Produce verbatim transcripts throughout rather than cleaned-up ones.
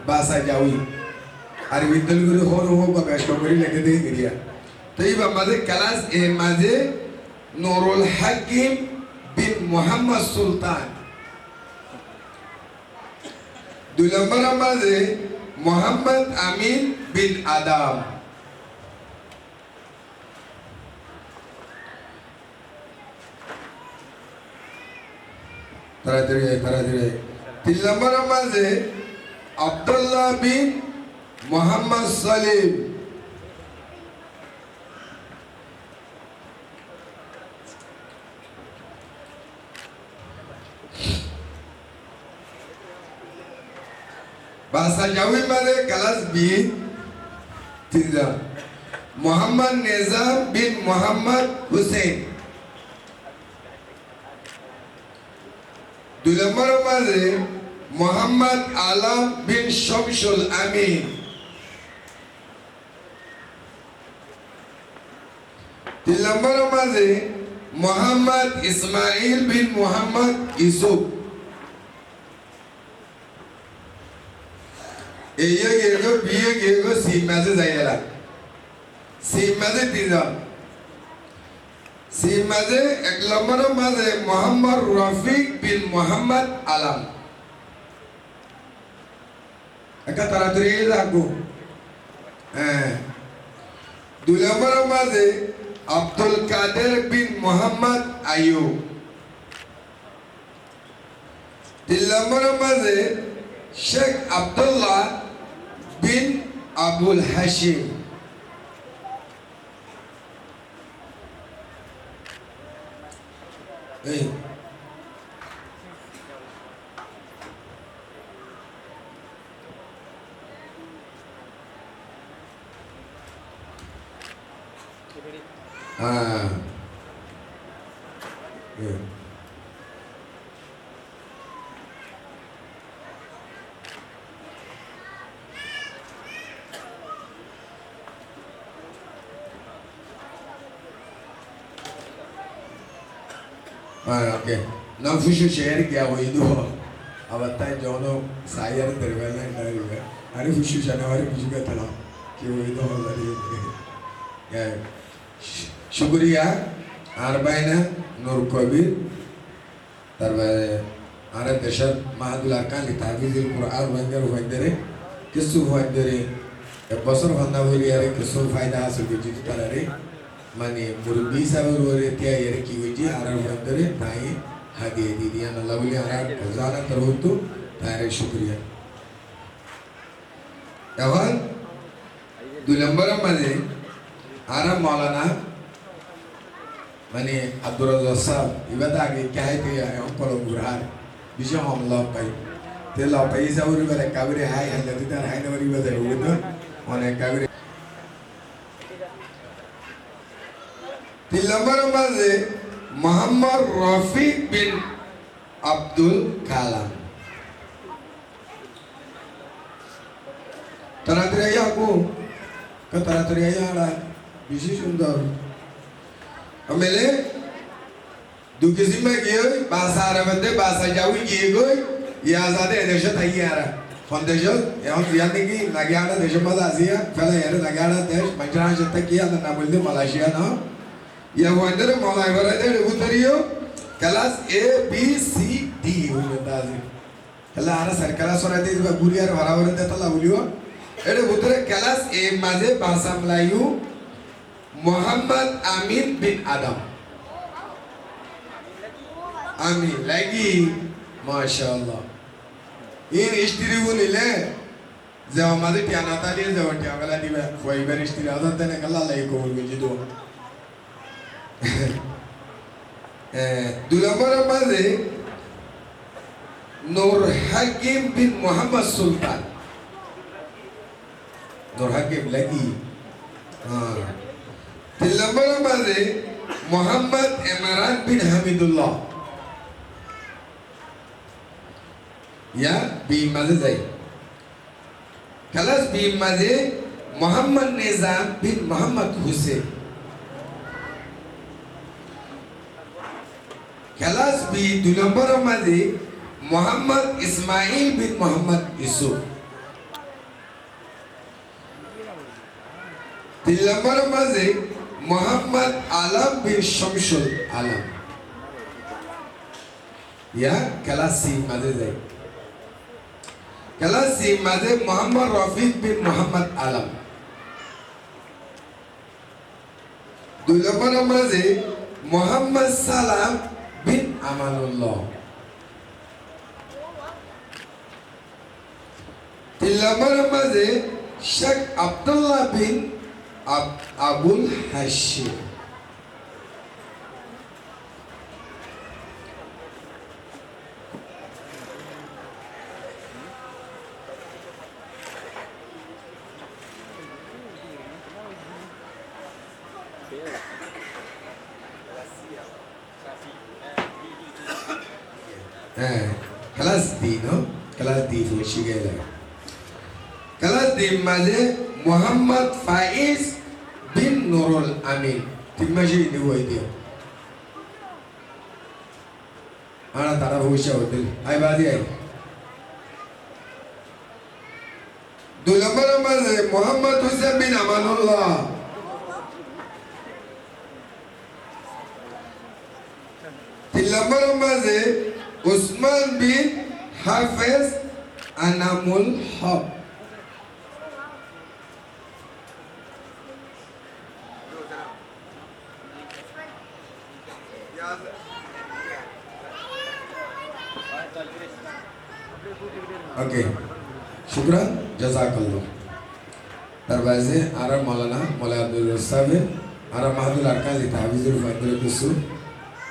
Basa Jawi. Ar bindol gori hor hor ba beci gorí leki de giriya. Toi iba maze kelas A maze Nurul Hakim bin Muhammad Sultan. Dui lombor maze Muhammad Amin bin Adam. Taratari, taratari. Tin lombor maze Abdullah bin Muhammad Salim. Basa Jawi maze kelas B, tin zon. Muhammad Nizam bin Muhammad Hussein. Dui lombor maze Muhammad Alam bin Shamsul Amin. Tin lombor maze Muhammad Ismail bin Muhammad Yusuf. A ye giyói, B ye giyói, C maze zai ela. C maze tin zon. C maze ek lombor maze Muhammad Rafiq bin Muhammad Alam. Ekka taratari zagó. Há. Dui lombor maze Abdul Kader bin Muhammad Ayub. Tin lombor maze Sheikh Abdullah bin Abul Hashim. Ei. Há. Ei. Há, oke. Nam fucú ciyar giya hoiyé dé. Abar tai zono sayar tergal na indar hoiyé. Are fucú ciyar na, are fucú ke tala. Ki hoiyé dé, hoiyé dé. Ya. Cú-, cúkuriya. Ar bái na Nur Kobir. Tarfore añára decót Mahadul Arkan li Tahfizul Quran Ruáinggar fuaindóre, kessú fuaindóre ek bosór fonná fori are kessú faida hásil goijjé tarare, mani murubbi hísabe uore tiyaiyóre ki goijjé, añárar fuaindóre tañí hadiya di diyan Allah buli añára hozana torfóttu tañáre cúkuriya. Ehón dui lombor maze añára Maulana, mani Abdur Razzak sáb, ibá to age ekká háito, ehón kolom gura hár, beci hom lob fai. Te lob fai hísabe ibá ekká gori hái, hái no fari ibá zai, mane ekká gori. Tin lombor maze Muhammad Rafiq bin Abdul Kalam. Taratari aiyo, ko taratari aiyo, añára beci cúndor. Amele dui kisim giyói, basa Arab de, basa Jawi giyói, ya zade e decót táiye añára. Hon decót, ehón ziyan niki, naki añára decór maze así, fela yare naki añára dec, manúcor hañsot táki, añára nam hoilde Malaysia no. Ya fuaindóre Maulana Ibrahim de bútore yó kelas A, B, C, D óile de asé. Tóile añára sair kelas forai de, ibá gúri ar fora fora de tolla bulibo. Ede bútore kelas A maze basa Malayu Muhammad Amin bin Adam. Amin lagi, mashallah. In istiri bunile, ze amade tiya no táile, ze tiya gala diba, fuaibar istiri azar dene gala, Allah ye kobul goijje dua. Eh, dui lombor maze Nur Hakim bin Muhammad Sultan. Nur Hakim lagi. Ah. Tin lombor maze Muhammad Imran bin Hamidullah. Ya, B maze zai. Kelas B maze Muhammad Nizam bin Muhammad Hussein. Kelas B dui lombor maze Muhammad Ismail bin Muhammad Yusuf. Tin lombor or mazé Muhammad Alam bin Shamsul Alam. Yá, kelas C mazé zai. Kelas C mazé Muhammad Rafiq bin Muhammad Alam. Dui lombor or mazé Muhammad Salam bin Amanullah. Tin lombor or mazé Sheikh Abdullah bin Ab-, Abul Hashim. Há, kelas D, no? Kelas D foiccí giyé. Kelas D mazé Muhammad Faiz bin Nurul Amin. Tin mazé ini wai diya. Añára tará foiccí ódde. Ai, bazi ai. Dui lombor or mazé Muhammad Hussein bin Amanullah. Tin lombor or mazé Usman bin Hafez Anamul Hok. Oke, cúkran, jazakallah. Tar baade añárar Maulana, Maulana Abdul Razak sábe, añárar Mahadul Arkan zi tahfizor fuaindóre kessú,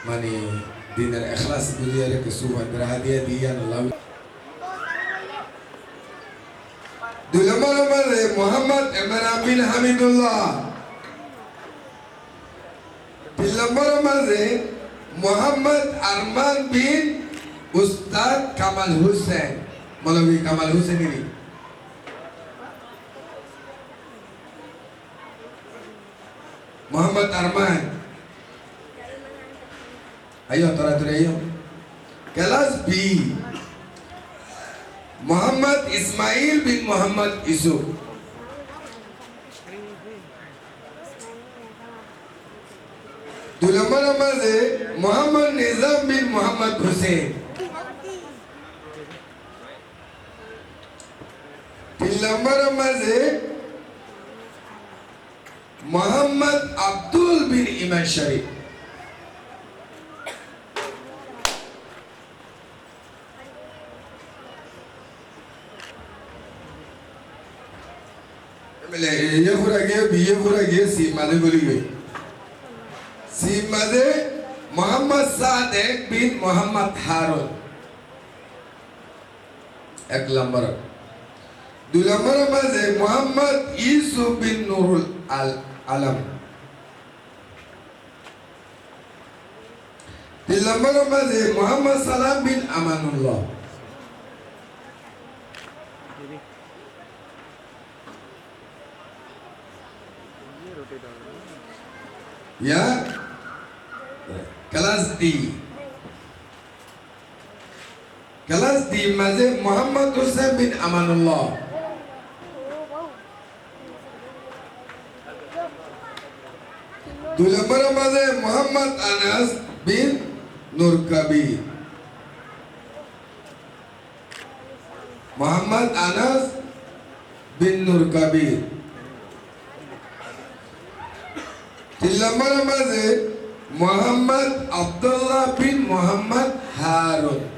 mani dinor ekhlas buziyóre kessú fuaindóre hadiya diye, Allah. Dui lombor or mazé Muhammad Imran bin Hamidullah. Tin lombor or mazé Muhammad Arman bin Ustad Kamal Hussein. Moulovi Kamal Hussein ri. Muhammad Arman. Aiyó, toratori aiyó. Kelas B. Muhammad Ismail bin Muhammad Yusuf. Dui lombor or mazé Muhammad Nizam bin Muhammad Hussein. Tin lombor or mazé Muhammad Abdul bin Iman Sharif. Emele, A fura giyé, B fura giyé, C mazé goli giyé. C mazé Muhammad Sadek bin Muhammad Harun. Ek lombor. Dui lombor or mazé Muhammad Yusuf bin Nurul Al-, Alam. Tin lombor or mazé Muhammad Salam bin Amanullah. Yá, kelas D. Kelas D mazé Muhammad Hussein bin Amanullah. Dui lombor or mazé Muhammad Anas bin Nur Kabir. Muhammad Anas bin Nur Kabir. Tin lombor or mazé Muhammad Abdullah bin Muhammad Harun.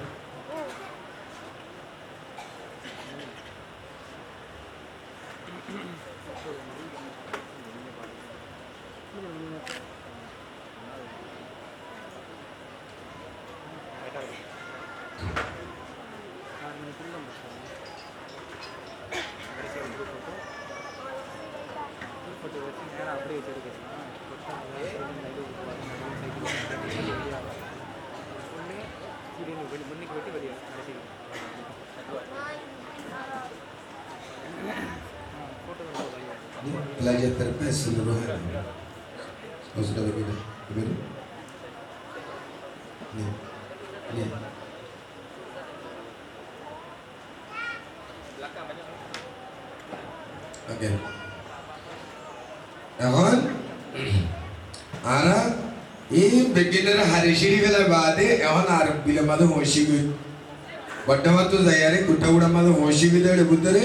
Playa Terpes, seluruhnya. Kalau sudah begini, begini. Nih. Nih. Oke. Ehón añára iín beggúnore hári círi félai baade ehón ar bilor mazé foóñsi goi. Borthoman tu zaiyaré Kutthaguçar mazé foóñsi goi de, éçe bútore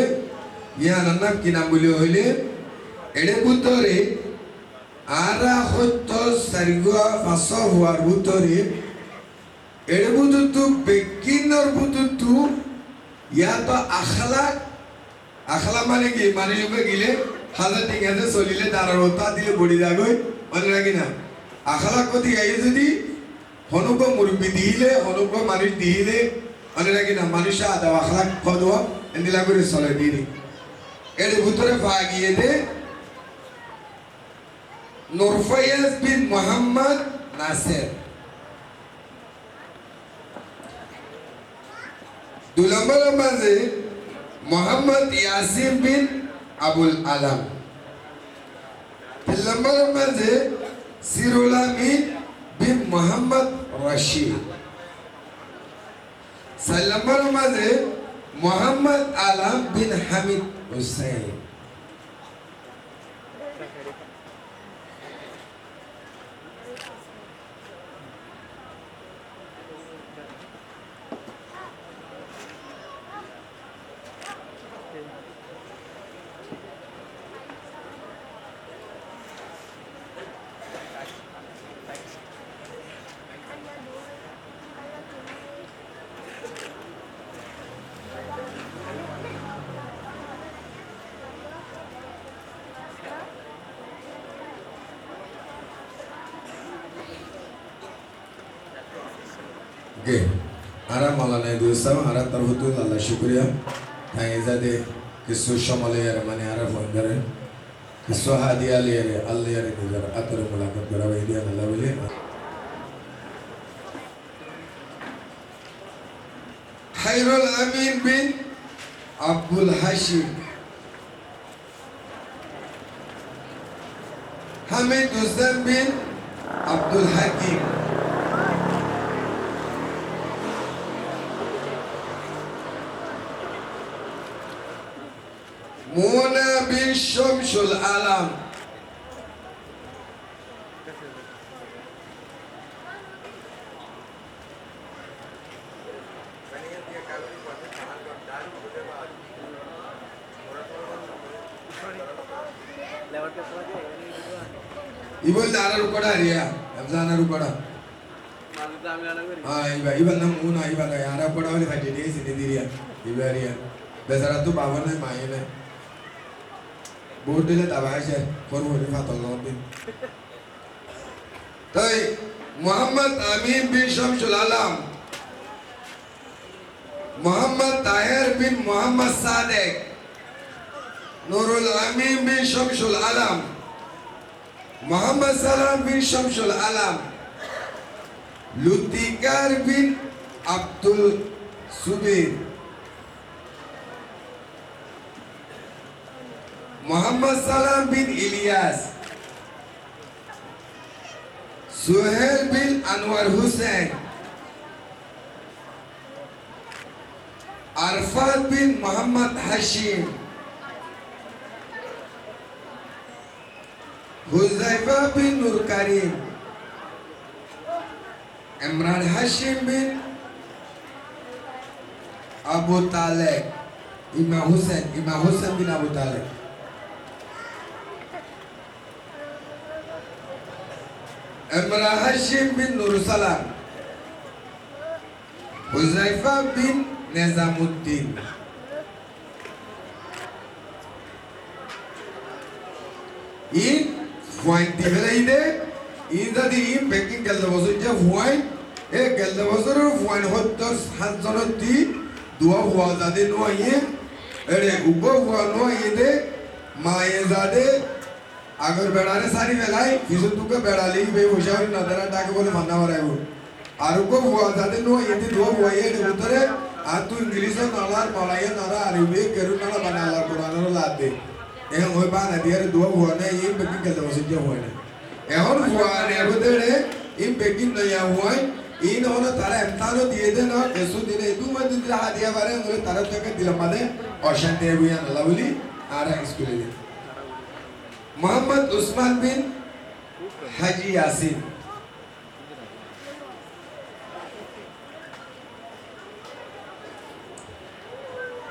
yíanor nam ki nam buli hoilé, éçe bútore añára hoitó sairgúa fañssúa fuar bútore éçe bútottu beggúnor bútottu yáto akhlak, akhlak mane ki? Manúic uggúa gilé házar thing asé, solilé darar uore át dilé bori zagói, mane rakí na? Akhlak hoitó aiyé zodi honó uggúa murubbi dehíle, honó uggúa manúic dehíle, mane rakí na? Manúic adab akhlak hoddúa endilla gorí sole dini. Éçe bútore fa giyé de Nur Fayaz bin Muhammad Nasir. Dui lombor mazé Muhammad Yasin bin Abul Alam. Tin lombor mazé Sirul Amin bin Muhammad Rashid. Sair lombor mazé Muhammad Alam bin Hamid Hussain. Ge, añára Maulana Idris sáb, añára torfóttu Allar cúkuriya. Tañí zade kissú cómoi loiyaré, mane añára fon goré, kissú hadiya loiyaré, ar loiyaré nizor átoré mulakat gorá bái diyan Allah buli. Hairul Amin bin Abdul Hashim. Hamid Hussain bin Abdul Hakim. Muna bin Shamsul Alam. Ibá óilde añárar ukora ariya, Ramzan añárar ukora. Há, ibá, ibár nam Muna, ibá no, añárar ukora óile faithe diye, sini diriya, ibá ariya. Besara tu baba nai, maye nai. Bout dile daba aise, kor hori fatol lon din. Toi Muhammad Amin bin Shamsul Alam, Muhammad Taher bin Muhammad Sadek, Nurul Amin bin Shamsul Alam, Muhammad Salam bin Shamsul Alam, Lutikar bin Abdul Subir, Muhammad Salam bin Ilyas, Suhel bin Anwar Hussain, Arfat bin Muhammad Hashim, Huzaifa bin Nur Karim, Imran Hashim bin Abu Talek, Imam Hussain, Imam Hussain bin Abu Talek, Imran Hashim bin Nur Salam, Huzaifa bin Nizamuddin. Iín fuain di félaiye de, iín zodi iín beggín gelde bosóijja fuain, e gelde bosóror fuain hóttor háñt zonottí duwá fua zade no aiyé, ére uggúa fua no aiyé de, maye zade, agor beçare sári felai, fisóttu uggúa beça loi bái foicá óile no dere, dháke bóle fanná faraibó. Ar uggúa fua zade no aiyé de duwá fua aiyé, éçe bútore añáttu Ingilíc ó no lar, Molai ó no lar, Arobi ó kerú no lar, bana Allar Kuran ore lar de. Ehón ói bana diyaré duwá fua nái, iín beggín gelde bosóijja fuain. Ehón fuain e bútore iín beggín noiya fuain, iín ehón tará emtihán ó diye de no, kessú dine idú mazé dile hadiya fare, ehón tará tóu ekká dilor mazé ocánti aibó, yián olla buli añára iskule de. Muhammad Usman bin Haji Yasin.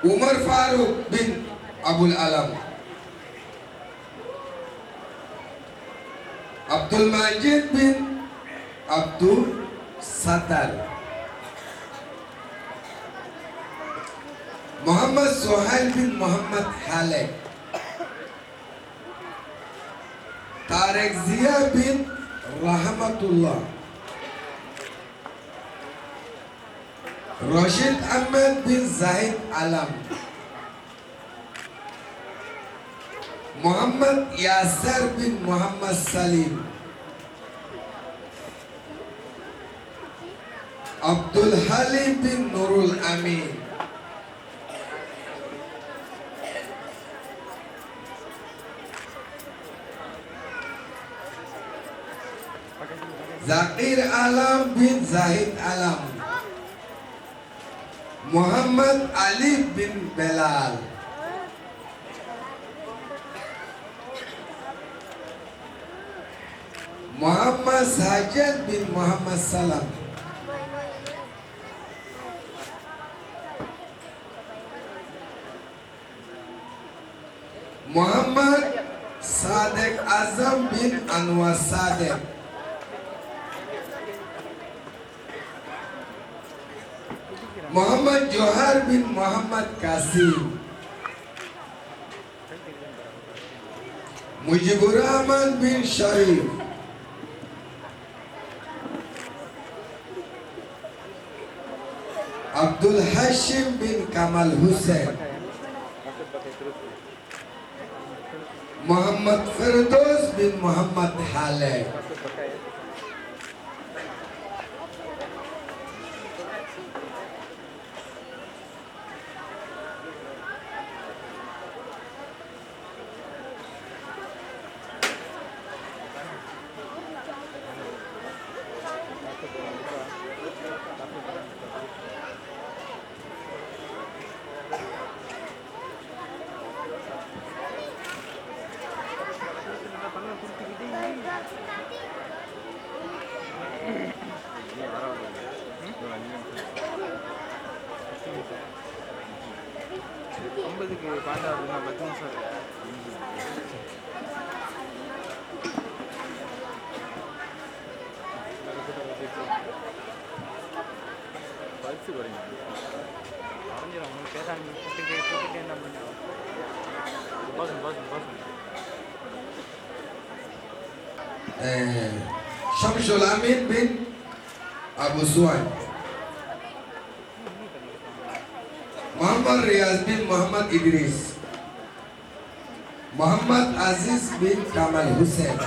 Umar Faruk bin Abul Alam. Abdul Majid bin Abdul Sattar. Muhammad Suhail bin Muhammad Halek. Tarek Zia bin Rahmatullah. Rashid Ahmed bin Zahid Alam. Muhammad Yasir bin Muhammad Salim. Abdul Halim bin Nurul Amin. Zakir Alam bin Zahid Alam. Muhammad Ali bin Belal. Muhammad Sajjad bin Muhammad Salam. Muhammad Sadek Azam bin Anwar Sadek. Muhammad Johar bin Muhammad Kasim. Mujibur Rahman bin Sharif. Abdul Hashim bin Kamal Hussain. Muhammad Firdaus bin Muhammad Halek. ஒன்பதுக்கு பாண்டா அப்படின்னா பத்து நிமிஷம் இருக்கு. பல்ஸ் குறையும். குறைஞ்சிரும். அவனுக்கு பேச ஆரம்பிச்சு, கூப்பிட்டு, கூப்பிட்டு என்ன பண்ணுவோம்? பாசம், பாசம், பாசம். Eh, Shamsul Amin bin Abu Suwaid. Muhammad Riyaz bin Muhammad Idris. Muhammad Aziz bin Kamal Hussain.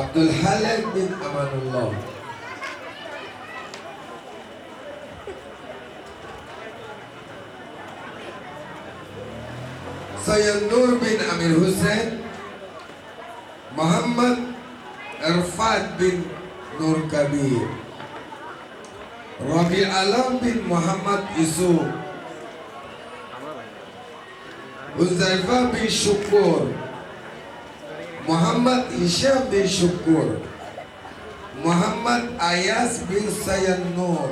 Abdul Halek bin Amanullah. Sayyid Nur bin Amir Hussain. Muhammad Irfan bin Nur Kabir. Rabi Alam bin Muhammad Yusuf. Huzaifa bin Shukur. Muhammad Hisham bin Shukur. Muhammad Ayas bin Sayan Nur.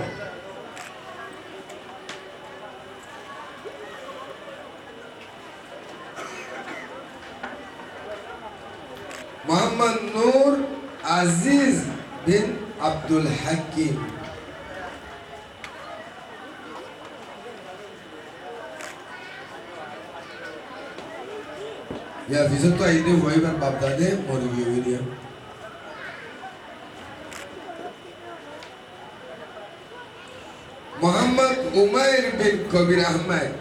Muhammad Nur Aziz bin Abdul Hakim. Yar fisót to aiyé de, hoibar bafdade mori giyé de. Muhammad Umair bin Kabir Ahmed.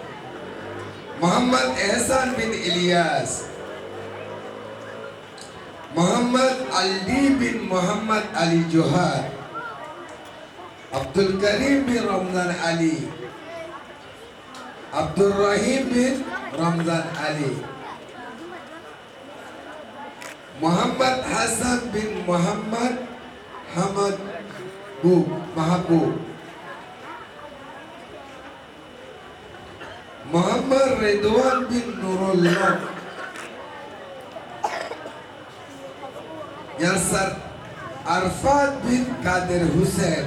Muhammad Ehsan bin Ilyas. Muhammad Aldi bin Muhammad Ali Johar. Abdul Karim bin Ramzan Ali. Abdul Rahim bin Ramzan Ali. Muhammad Hasan bin Muhammad Hamad Bu-, Mahbub. Muhammad Ridwan bin Nurullah. Yar sar, Arfat bin Kader Husen.